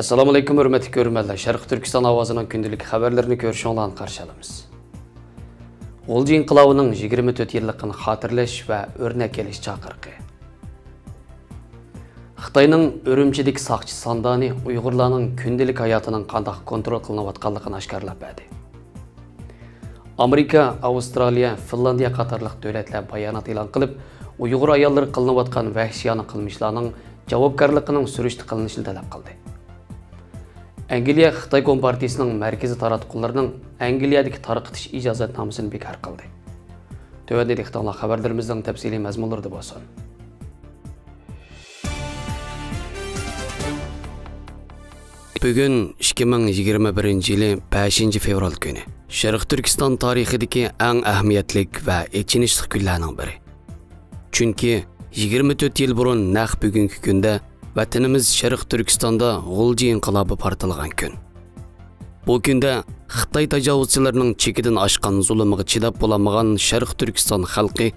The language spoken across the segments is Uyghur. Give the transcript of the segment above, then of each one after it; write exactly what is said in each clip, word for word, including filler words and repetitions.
ئەسسالامۇئەلەيكۇم، ھۆرمەتلىك كۆرۈرمەنلەر. شەرقىي تۈركىستان ئاۋازىنىڭ كۈندىلىك خەۋەرلىرىنى كۆرۈشۈڭلارنى قارشى ئالىمىز. غۇلجا ئىنقىلابىنىڭ يىگىرمە تۆت يىللىقىنى خاتىرىلەش ۋە ئۆرنەك ئېلىش چاقىرىقى. خىتاينىڭ ئۈرۈمچىدىكى ساقچى ساندانى ئۇيغۇرلارنىڭ كۈندىلىك ھاياتىنىڭ قانداق كونترول قىلىنىۋاتقانلىقىنى ئاشكارىلاپ بەردى. ئامېرىكا، ئاۋسترالىيە، فىنلاندىيە قاتارلىق دۆلەتلەر بايانات ئېلان قىلىپ، ئۇيغۇر ئاياللىرى قىلىنىۋاتقان ۋەھشىيانە قىلمىشلارنىڭ جاۋابكارلىقىنىڭ سۈرۈشتە قىلىنىشىنى تەلەپ قىلدى. ئەنگلىيە خىتاي كومپارتىيىسىنىڭ مەركىزىي تاراتقۇلىرىنىڭ ئەنگلىيەدىكى تارقىتىش ئىجازەتنامىسىنى بىكار قىلدى. تۆۋەندە دىققىتىڭلار خەۋەرلىرىمىزنىڭ تەپسىلىي مەزمۇنلىرىدا بولسۇن. بۈگۈن ئىككى مىڭ يىگىرمە بىرىنچى يىلى بەشىنچى فېۋرال كۈنى. شەرقىي تۈركىستان تارىخىدىكى ئەڭ ئەھمىيەتلىك ۋە ئېچىنىشلىق كۈنلەرنىڭ بىرى. چۈنكى يىگىرمە تۆت يىل بۇرۇن نەق بۈگۈنكى كۈندە ۋەتىنىمىز شەرقىي تۈركىستاندا غۇلجا ئىنقىلابى پارتلىغان كۈن. بۇ كۈندە خىتاي تاجاۋۇزچىلىرىنىڭ چېكىدىن ئاشقان زۇلۇمىغا چىداپ بولالمىغان شەرقىي تۈركىستان خەلقى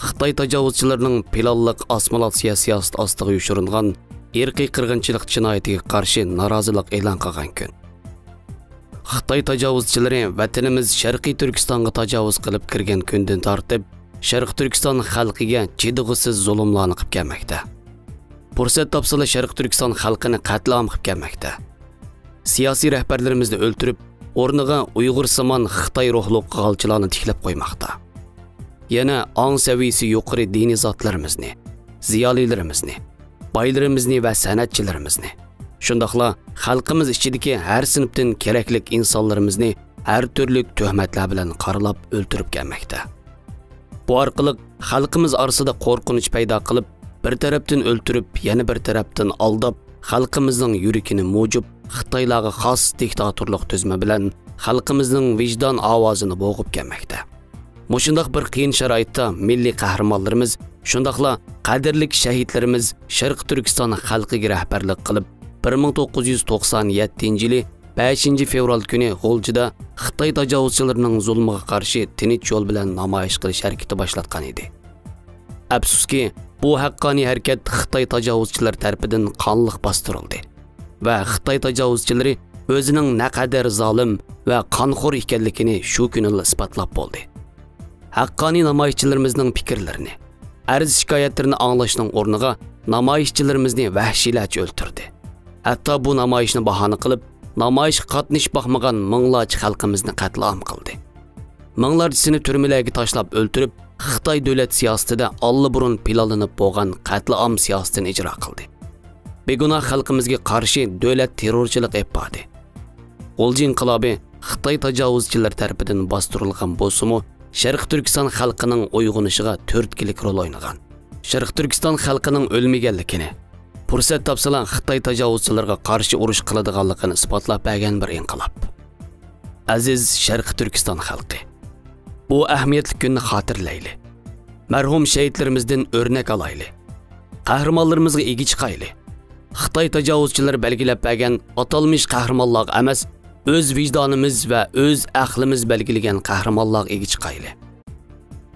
خىتاي تاجاۋۇزچىلىرىنىڭ پىلانلىق ئاسسىمىلياتسىيە سىياسىتى ئاستىغا يوشۇرۇنغان ئىرقىي قىرغىنچىلىق جىنايىتىگە قارشى نارازىلىق ئېلان قىلغان كۈن. خىتاي تاجاۋۇزچىلىرى ۋەتىنىمىز شەرقىي تۈركىستانغا تاجاۋۇز قىلىپ كىرگەن كۈندىن تارتىپ، شەرقىي تۈركىستان خەلقىگە چىدىغۇسىز زۇلۇملارنى قىلىپ كەلمەكتە. پۇرسەت تاپسىلا شەرقىي تۈركىستان خەلقىنى قەتلىئام قىلىپ كەلمەكتە. سىياسىي رەھبەرلىرىمىزنى ئۆلتۈرۈپ، ئورنىغا ئۇيغۇرسىمان خىتاي روھلۇق قاغالچىلارنى تىكلەپ قويماقتا. يەنە ئاڭ سەۋىيىسى يۇقىرى دىنىي زاتلىرىمىزنى، زىيالىيلىرىمىزنى، بايلىرىمىزنى ۋە سەنئەتچىلىرىمىزنى، شۇنداقلا خەلقىمىز ئىچىدىكى ھەر سىنىپتىن كېرەكلىك ئىنسانلىرىمىزنى ھەر تۈرلۈك تۆھمەتلەر بىلەن قارىلاپ ئۆلتۈرۈپ كەلمەكتە. بۇ ئارقىلىق خەلقىمىز ئارىسىدا قورقۇنچ پەيدا قىلىپ، بىر تەرەپتىن ئۆلتۈرۈپ، يەنە بىر تەرەپتىن ئالداپ، خەلقىمىزنىڭ يۈرىكىنى مۇجۇپ، خىتايلارغا خاس دىكتاتورلۇق تۈزۈمى بىلەن خەلقىمىزنىڭ ۋىجدان ئاۋازىنى بوغۇپ كەلمەكتە. مۇشۇنداق بىر قىيىن شارائىتتا مىللىي قەھرىمانلىرىمىز، شۇنداقلا قەدىرلىك شەھىدلىرىمىز شەرقىي تۈركىستان خەلقىگە رەھبەرلىك قىلىپ، بىر مىڭ توققۇز يۈز توقسان يەتتىنچى يىلى بەشىنچى فېۋرال كۈنى غۇلجىدا خىتاي تاجاۋۇزچىلىرىنىڭ زۇلمىغا قارشى تىنچ يول بىلەن نامايىش قىلىش ھەرىكىتى باشلاتقان ئىدى. ئەپسۇسكى، بۇ ھەققانىي ھەرىكەت خىتاي تاجاۋۇزچىلىرى تەرىپىدىن قانلىق باستۇرۇلدى ۋە خىتاي تاجاۋۇزچىلىرى ئۆزىنىڭ نەقەدەر زالىم ۋە قانخور ئىكەنلىكىنى شۇ كۈنىلا ئىسپاتلاپ بولدى. ھەققانىي نامايىشچىلىرىمىزنىڭ پىكىرلىرىنى، ئەرز-شىكايەتلىرىنى ئاڭلاشنىڭ ئورنىغا نامايىشچىلىرىمىزنى ۋەھشىيلەرچە ئۆلتۈردى. ھەتتا بۇ نامايىشنى باھانە قىلىپ، نامايىشقا قاتنىشىپ باقمىغان مىڭلارچە خەلقىمىزنى قەتلىئام قىلدى. مىڭلارچىسىنى تۈرمىلەرگە تاشلاپ ئۆلتۈرۈپ، خىتاي دۆلەت سىياسىتىدە ئاللىبۇرۇن پىلانلىنىپ بولغان قەتلىئام سىياسىتىنى ئىجرا قىلدى. بىگۇناھ خەلقىمىزگە قارشى دۆلەت تېررورچىلىق ئېلىپ باردى. غۇلجا ئىنقىلابى خىتاي تاجاۋۇزچىلىرى تەرىپىدىن باستۇرۇلغان بولسىمۇ، شەرقىي تۈركىستان خەلقىنىڭ ئويغىنىشىغا تۈرتكىلىك رول ئوينىغان. شەرقىي تۈركىستان خەلقىنىڭ ئۆلمىگەنلىكىنى، پۇرسەت تاپسىلا خىتاي تاجاۋۇزچىلىرىغا قارشى ئۇرۇش قىلىدىغانلىقىنى ئىسپاتلاپ بەرگەن بىر ئىنقىلاب. ئەزىز شەرقىي تۈركىستان خەلقى! بۇ ئەھمىيەتلىك كۈننى خاتىرىلەيلى. مەرھۇم شېھىتلىرىمىزدىن ئۆرنەك ئالايلى. قەھرىمانلىرىمىزغا ئىگە چىقايلى. خىتاي تاجاۋۇزچىلىرى بەلگىلەپ بەرگەن ئاتالمىش قەھرىمانلارغا ئەمەس، ئۆز ۋىجدانىمىز ۋە ئۆز ئەقلىمىز بەلگىلىگەن قەھرىمانلارغا ئىگە چىقايلى.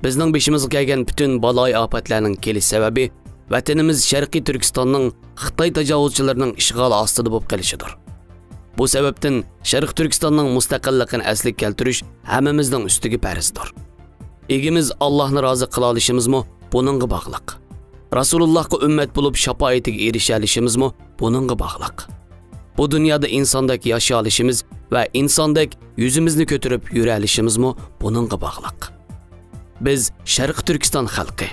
بىزنىڭ بېشىمىزغا كەلگەن پۈتۈن بالايىئاپەتلەرنىڭ كېلىش سەۋەبى ۋەتىنىمىز شەرقىي تۈركىستاننىڭ خىتاي تاجاۋۇزچىلىرىنىڭ ئىشغالى ئاستىدا بولۇپ قېلىشىدۇر. بۇ سەۋەبتىن شەرقىي تۈركىستاننىڭ مۇستەقىللىقىنى ئەسلىگە كەلتۈرۈش ھەممىمىزنىڭ ئۈستىگە پەرزدۇر. ئىگىمىز ئاللاھنى رازى قىلالىشىمىزمۇ بۇنىڭغا باغلىق. رەسۇلۇللاھقا ئۈممەت بولۇپ شاپائىتىگە ئېرىشەلىشىمىزمۇ بۇنىڭغا باغلىق. بۇ دۇنيادا ئىنساندەك ياشىيالىشىمىز ۋە ئىنساندەك يۈزىمىزنى كۆتۈرۈپ يۈرەلىشىمىزمۇ بۇنىڭغا باغلىق. بىز شەرقىي تۈركىستان خەلقى.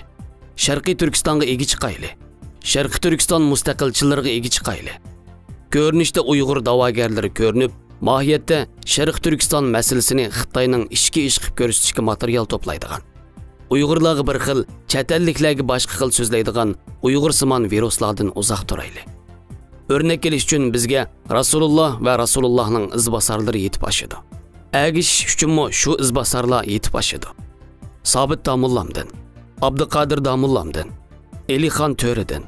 شەرقىي تۈركىستانغا ئىگە چىقايلى. شەرقىي تۈركىستان مۇستەقىلچىلىرىغا ئىگە چىقايلى. كۆرۈنۈشتە ئۇيغۇر داۋاگەرلىرى كۆرۈنۈپ، ماھىيەتتە شەرقىي تۈركىستان مەسىلىسىنى خىتاينىڭ ئىچكى ئىشى قىلىپ كۆرسىتىشكە ماتېرىيال توپلايدىغان، ئۇيغۇرلارغا بىر خىل، چەت ئەللىكلەرگە باشقا خىل سۆزلەيدىغان ئۇيغۇرسىمان ۋىرۇسلاردىن ئۇزاق تۇرايلى. ئۆرنەك ئېلىش ئۈچۈن بىزگە رەسۇلۇللا ۋە رەسۇلۇللانىڭ ئىزباسارلىرى يېتىپ ئاشىدۇ. ئەگىشىش ئۈچۈنمۇ شۇ ئىزباسارلار يېتىپ ئاشىدۇ. سابىت داموللامدىن، ئابدۇقادىر داموللامدىن، ئېلىخان تۆرىدىن،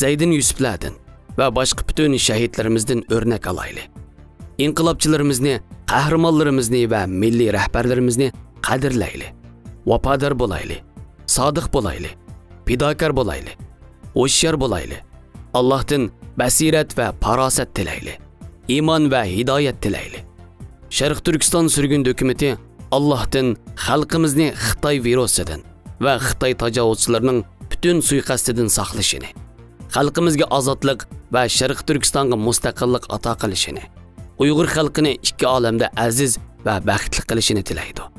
زەيدىن يۈسۈپلەردىن ۋە باشقا پۈتۈن شەھىدلىرىمىزدىن ئۆرنەك ئالايلى. ئىنقىلابچىلىرىمىزنى، قەھرىمانلىرىمىزنى ۋە مىللىي رەھبەرلىرىمىزنى قەدىرلەيلى، ۋاپادار بولايلى، سادىق بولايلى، پىداكار بولايلى، ھوشيار بولايلى. ئاللاھتىن بەسىرەت ۋە پاراسەت تىلەيلى. ئىمان ۋە ھىدايەت تىلەيلى. شەرقىي تۈركىستان سۈرگۈن ھۆكۈمىتى ئاللاھتىن خەلقىمىزنى خىتاي ۋىرۇسىدىن ۋە خىتاي تاجاۋۇزچىلىرىنىڭ پۈتۈن سۇيىقەستىدىن ساقلىشىنى، خەلقىمىزگە ئازادلىق ۋە شەرقىي تۈركىستانغا مۇستەقىللىق ئاتا قىلىشىنى، ئۇيغۇر خەلقىنى ئىككى ئالەمدە ئەزىز ۋە بەختلىك قىلىشىنى تىلەيدۇ.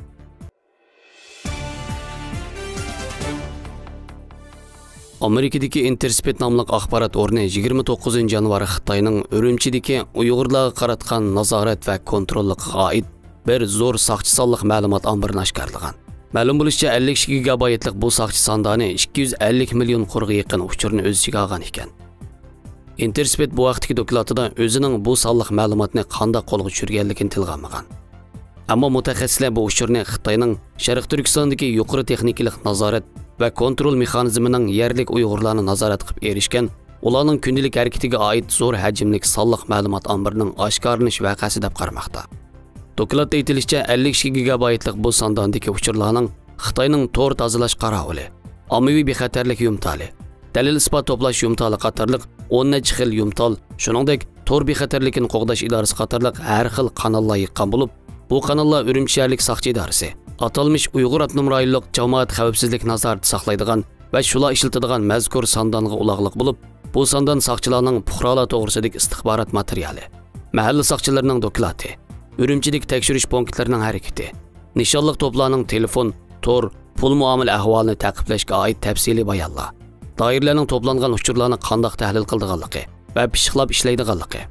ئامېرىكىدىكى ئىنتېرسپىت ناملىق ئاخبارات ئورنى يىگىرمە توققۇزىنچى يانۋار خىتاينىڭ ئۈرۈمچىدىكى ئۇيغۇرلارغا قاراتقان نازارەت ۋە كونتروللۇقىغا ئائىت بىر زور ساقچى سانلىق مەلۇمات ئامبىرىنى ئاشكارىلىغان. مەلۇم بولۇشىچە، ئەللىك ئىككى گىگابايتلىق بۇ ساقچى ساندانى ئىككى يۈز ئەللىك مىليون قۇرغا يېقىن ئۇچۇرنى ئۆز ئىچىگە ئالغان ئىكەن. ئىنتېرسپىت بۇ ھەقتىكى دوكلاتىدا ئۆزىنىڭ بۇ سانلىق مەلۇماتنى قانداق قولغا چۈشۈرگەنلىكىنى تىلغا ئالمىغان. ئەمما مۇتەخەسسىسلەر بۇ ئۇچۇرنى خىتاينىڭ شەرقىي تۈركىستاندىكى يۇقىرى تېخنىكىلىق نازارەت ۋە كونترول مېخانىزمىنىڭ يەرلىك ئۇيغۇرلارنى نازارەت قىلىپ ئېرىشكەن، ئۇلارنىڭ كۈندىلىك ھەرىكىتىگە ئائىت زور ھەجىملىك سانلىق مەلۇمات ئامبىرىنىڭ ئاشكارىلىنىش ۋەقەسى دەپ قارىماقتا. دوكلاتتا ئېيتىلىشىچە، ئەللىك ئىككى گىگابايتلىق بۇ سانداندىكى ئۇچۇرلارنىڭ خىتاينىڭ تور تازىلاش قاراۋۇلى، ئاممىۋى بىخەتەرلىك يۇمتالى، دەلىل-ئىسپات توپلاش يۇمتالى قاتارلىق ئون نەچچە خىل يۇمتال، شۇنىڭدەك تور بىخەتەرلىكىنى قوغداش ئىدارىسى قاتارلىق ھەر خىل قاناللار يىغقان بولۇپ، بۇ قاناللار ئۈرۈمچى شەھەرلىك ساقچى ئىدارىسى، ئاتالمىش ئۇيغۇر ئاپتونوم رايونلۇق جامائەت خەۋپسىزلىك نازارىتى ساقلايدىغان ۋە شۇلار ئىشلىتىدىغان مەزكۇر ساندانغا ئۇلاغلىق بولۇپ، بۇ ساندان ساقچىلارنىڭ پۇقرالار توغرىسىدىكى ئىستىخبارات ماتېرىيالى، مەھەللە ساقچىلىرىنىڭ دوكلاتى، ئۈرۈمچىدىكى تەكشۈرۈش پونكىتلىرىنىڭ ھەرىكىتى، نىشانلىق توپلارنىڭ تېلېفون، تور، پۇل مۇئامىلە ئەھۋالىنى تەقىبلەشكە ئائىت تەپسىلىي بايانلار، دائىرىلەرنىڭ توپلانغان ئۇچۇرلارنى قانداق تەھلىل قىلىدىغانلىقى ۋە پىششىقلاپ ئىشلەيدىغانلىقى،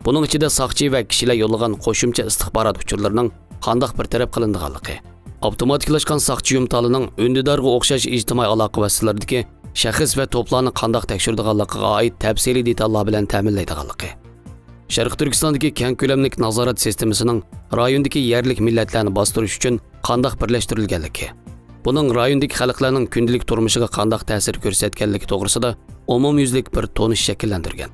بۇنىڭ ئىچىدە ساقچى ۋە كىشىلەر يوللىغان قوشۇمچە ئىستىخبارات ئۇچۇرلىرىنىڭ قانداق بىر تەرەپ قىلىنىدىغانلىقى، ئاپتوماتىكلاشقان ساقچى يۇمتالىنىڭ ئۈندىدارغا ئوخشاش ئىجتىمائىي ئالاقە ۋاسىتىلىرىدىكى شەخس ۋە توپلارنى قانداق تەكشۈرىدىغانلىقىغا ئائىت تەپسىلىي دېتاللار بىلەن تەمىنلەيدىغانلىقى، شەرقىي تۈركىستاندىكى كەڭ كۆلەملىك نازارەت سىستېمىسىنىڭ رايوندىكى يەرلىك مىللەتلەرنى باستۇرۇش ئۈچۈن قانداق بىرلەشتۈرۈلگەنلىكى، بۇنىڭ رايوندىكى خەلقلەرنىڭ كۈندىلىك تۇرمۇشىغا قانداق تەسىر كۆرسەتكەنلىكى توغرىسىدا ئومۇميۈزلۈك بىر تونۇش شەكىللەندۈرگەن.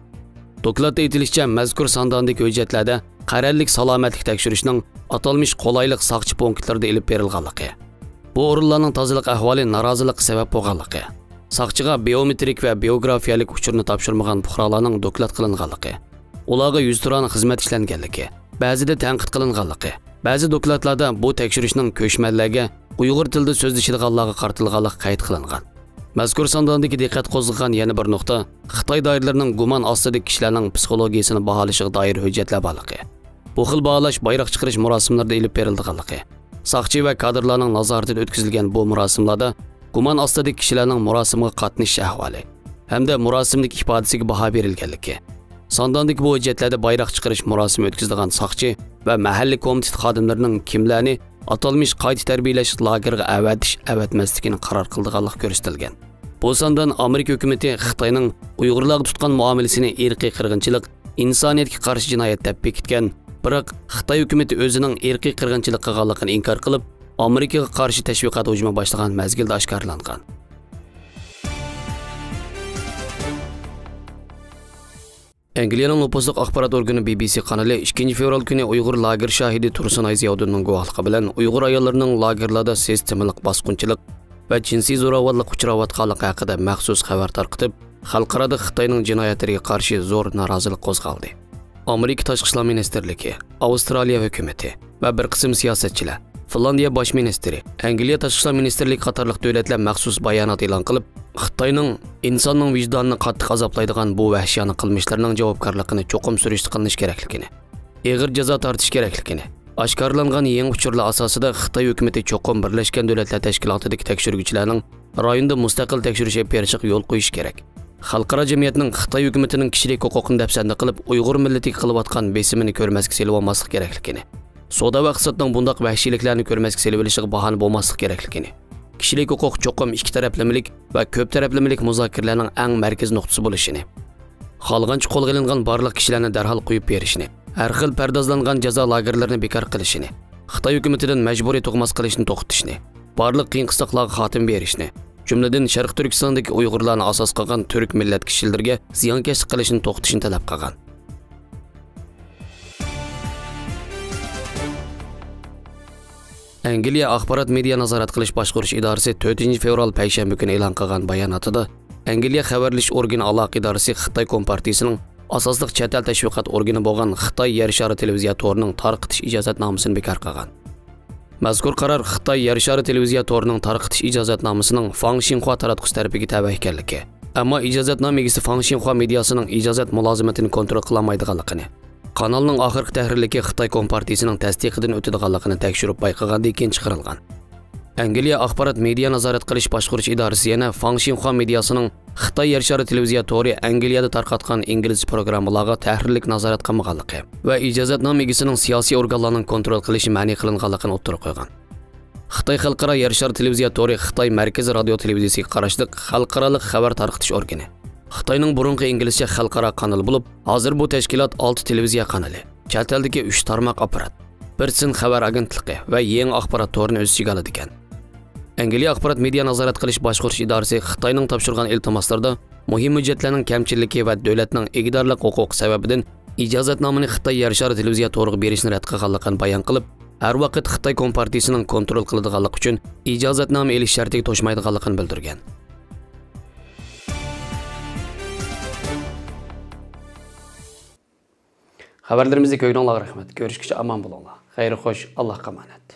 دوكلاتتا ئېيتىلىشىچە، مەزكۇر سانداندىكى ھۆججەتلەردە قەرەللىك سالامەتلىك تەكشۈرۈشنىڭ ئاتالمىش قولايلىق ساقچى پونكىتلىرىدا ئېلىپ بېرىلغانلىقى، بۇ ئورۇنلارنىڭ تازىلىق ئەھۋالى نارازىلىققا سەۋەب بولغانلىقى، ساقچىغا بىيومېترىك ۋە بىيوگرافىيەلىك ئۇچۇرنى تاپشۇرمىغان پۇقرالارنىڭ دوكلات قىلىنغانلىقى، ئۇلارغا يۈزتۇرانە خىزمەت ئىشلەنگەنلىكى، بەزىدە تەنقىد قىلىنغانلىقى، بەزى دوكلاتلاردا بۇ تەكشۈرۈشنىڭ كۆچمەنلەرگە، ئۇيغۇر تىلىدا سۆزلىشىدىغانلارغا قارىتىلغانلىقى قەيت قىلىنغان. مەزكۇر سانداندىكى دىققەت قوزغىغان يەنە بىر نۇقتا خىتاي دائىرىلىرىنىڭ گۇمان ئاستىدىكى كىشىلەرنىڭ پسىخولوگىيىسىنى باھالىشىغا دائىر ھۆججەتلەر بارلىقى. بۇ خىل باھالاش بايراق چىقىرىش مۇراسىملىرىدا ئېلىپ بېرىلىدىغانلىقى، ساقچى ۋە كادىرلارنىڭ نازارىتىدە ئۆتكۈزۈلگەن بۇ مۇراسىملاردا گۇمان ئاستىدىكى كىشىلەرنىڭ مۇراسىمغا قاتنىشىش ئەھۋالى ھەمدە مۇراسىمدىكى ئىپادىسىگە باھا بېرىلگەنلىكى، سانداندىكى بۇ ھۆججەتلەردە بايراق چىقىرىش مۇراسىمى ئۆتكۈزىدىغان ساقچى ۋە مەھەللە كومىتېت خادىملىرىنىڭ كىملەرنى ئاتالمىش قايتا تەربىيەلەش لاگېرىغا ئەۋەتىش، ئەۋەتمەسلىكىنى قارار قىلىدىغانلىقى كۆرسىتىلگەن. بۇ ساندان ئامېرىكا ھۆكۈمىتى خىتاينىڭ ئۇيغۇرلارغا تۇتقان مۇئامىلىسىنى ئىرقىي قىرغىنچىلىق، ئىنسانىيەتكە قارشى جىنايەت دەپ بېكىتكەن، بىراق خىتاي ھۆكۈمىتى ئۆزىنىڭ ئىرقىي قىرغىنچىلىق قىلغانلىقىنى ئىنكار قىلىپ، ئامېرىكىغا قارشى تەشۋىقات ھۇجۇمى باشلىغان مەزگىلدە ئاشكارىلانغان. ئەنگلىيەنىڭ نوپۇزلۇق ئاخبارات ئورگىنى بى بى سى قانىلى ئىككىنچى فېۋرال كۈنى ئۇيغۇر لاگېر شاھىدى تۇرسۇنئاي زىياۋۇدۇننىڭ گۇۋاھلىقى بىلەن ئۇيغۇر ئاياللىرىنىڭ لاگېرلاردا سىستېمىلىق باسقۇنچىلىق ۋە جىنسىي زوراۋانلىققا ئۇچراۋاتقانلىقى ھەققىدە مەخسۇس خەۋەر تارقىتىپ، خەلقئارادا خىتاينىڭ جىنايەتلىرىگە قارشى زور نارازىلىق قوزغالدى. ئامېرىكا تاشقى ئىشلار مىنىستىرلىكى، ئاۋسترالىيە ھۆكۈمىتى ۋە بىر قىسىم سىياسەتچىلەر، فىنلاندىيە باش مىنىستىرى، ئەنگلىيە تاشقى ئىشلار مىنىستىرلىكى قاتارلىق دۆلەتلەر مەخسۇس بايانات ئېلان قىلىپ، خىتاينىڭ ئىنساننىڭ ۋىجدانىنى قاتتىق ئازابلايدىغان بۇ ۋەھشىيانە قىلمىشلىرىنىڭ جاۋابكارلىقىنى چوقۇم سۈرۈشتە قىلىنىش كېرەكلىكىنى، ئېغىر جازا تارتىش كېرەكلىكىنى، ئاشكارىلانغان يېڭى ئۇچۇرلار ئاساسىدا خىتاي ھۆكۈمىتى چوقۇم بىرلەشكەن دۆلەتلەر تەشكىلاتىدىكى تەكشۈرگۈچىلەرنىڭ رايوندا مۇستەقىل تەكشۈرۈش ئېلىپ بېرىشىغا يول قويۇشى كېرەك. خەلقئارا جەمئىيەتنىڭ خىتاي ھۆكۈمىتىنىڭ كىشىلىك ھوقۇقنى دەپسەندە قىلىپ، ئۇيغۇر مىللىتىگە قىلىۋاتقان بېسىمىنى كۆرمەسكە سېلىۋالماسلىقى كېرەكلىكىنى، سودا ۋە ئىقتىسادنىڭ بۇنداق ۋەھشىيلىكلەرنى كۆرمەسكە سېلىۋېلىشىغا باھانە بولماسلىقى كېرەكلىكىنى، كىشىلىك ھوقۇق چوقۇم ئىككى تەرەپلىمىلىك ۋە كۆپ تەرەپلىمىلىك مۇزاكىرىلەرنىڭ ئەڭ مەركىزىي نۇقتىسى بولۇشىنى، خالىغانچە قولغا ئېلىنغان بارلىق كىشىلەرنى دەرھال قويۇپ بېرىشنى، ھەر خىل پەردازلانغان جازا لاگېرلىرىنى بىكار قىلىشىنى، خىتاي ھۆكۈمىتىدىن مەجبۇرىي تۇغماس قىلىشنى توختىتىشنى، بارلىق قىيىن قىستاقلارغا خاتىمە بېرىشنى، جۈملىدىن شەرقىي تۈركىستاندىكى ئۇيغۇرلارنى ئاساس قىلغان تۈرك مىللەت كىشىلىرىگە زىيانكەشلىك قىلىشنى توختىتىشنى تەلەپ قىلغان. ئەنگلىيە ئاخبارات مېدىيا نازارەت قىلىش باشقۇرۇش ئىدارىسى تۆتىنچى فېۋرال پەيشەنبە كۈنى ئېلان قىلغان باياناتىدا، ئەنگلىيە خەۋەرلىشىش ئورگىنى ئالاقە ئىدارىسى خىتاي كومپارتىيىسىنىڭ ئاساسلىق چەت ئەل تەشۋىقات ئورگىنى بولغان خىتاي يەر شارى تېلېۋىزىيە تورىنىڭ تارقىتىش ئىجازەتنامىسىنى بىكار قىلغان. مەزكۇر قارار خىتاي يەر شارى تېلېۋىزىيە تورىنىڭ تارقىتىش ئىجازەتنامىسىنىڭ فاڭ شىنخۇا تاراتقۇسى تەرىپىگە تەۋە ئىكەنلىكى، ئەمما ئىجازەتنامە ئىگىسى فاڭ شىنخۇا مېدىياسىنىڭ ئىجازەت مۇلازىمىتىنى كونترول قىلالمايدىغانلىقىنى، قانالنىڭ ئاخىرقى تەھرىرلىكى خىتاي كومپارتىيىسىنىڭ تەستىقىدىن ئۆتىدىغانلىقىنى تەكشۈرۈپ بايقىغاندىن كېيىن چىقىرىلغان. ئەنگلىيە ئاخبارات مېدىيا نازارەت قىلىش باشقۇرۇش ئىدارىسى يەنە فاڭ شىنخۇا مېدىياسىنىڭ خىتاي يەر شارى تېلېۋىزىيە تورى ئەنگلىيەدە تارقاتقان ئىنگلىزچە پروگراممىلارغا تەھرىرلىك نازارەت قىلمىغانلىقى ۋە ئىجازەتنامە ئىگىسىنىڭ سىياسىي ئورگانلارنىڭ كونترول قىلىشى مەنئى قىلىنغانلىقىنى ئوتتۇرىغا قويغان. خىتاي خەلقئارا يەر شارى تېلېۋىزىيە تورى خىتاي مەركىزىي رادىيو تېلېۋىزىيىسىگە قاراشلىق خەلقئارالىق خەۋەر تارقىتىش ئورگىنى. خىتاينىڭ بۇرۇنقى ئىنگلىزچە خەلقئارا قانىلى بولۇپ، ھازىر بۇ تەشكىلات ئالتە تېلېۋىزىيە قانىلى، چەت ئەلدىكى ئۈچ تارماق ئاپپارات، بىر سىن خەۋەر ئاگېنتلىقى ۋە يېڭى ئاخبارات تورىنى ئۆز ئىچىگە ئالىدىكەن. ئەنگلىيە ئاخبارات مېدىيا نازارەت قىلىش باشقۇرۇش ئىدارىسى خىتاينىڭ تاپشۇرغان ئىلتىماسلىرىدا مۇھىم ھۆججەتلەرنىڭ كەمچىللىكى ۋە دۆلەتنىڭ ئىگىدارلىق ھوقۇقى سەۋەبىدىن ئىجازەتنامىنى خىتاي يەر شارى تېلېۋىزىيە تورىغا بېرىشنى رەت قىلغانلىقىنى بايان قىلىپ، ھەر ۋاقىت خىتاي كومپارتىيىسىنىڭ كونترول قىلىدىغانلىقى ئۈچۈن ئىجازەتنامە ئېلىش شەرتىگە توشمايدىغانلىقىنى بىلدۈرگەن. خەۋەرلىرىمىزنى كۆرگىنىڭلارغا رەھمەت. كۆرۈشكىچە ئامان بولۇڭلار. خەير خوش، ئاللاھقا ئامانەت.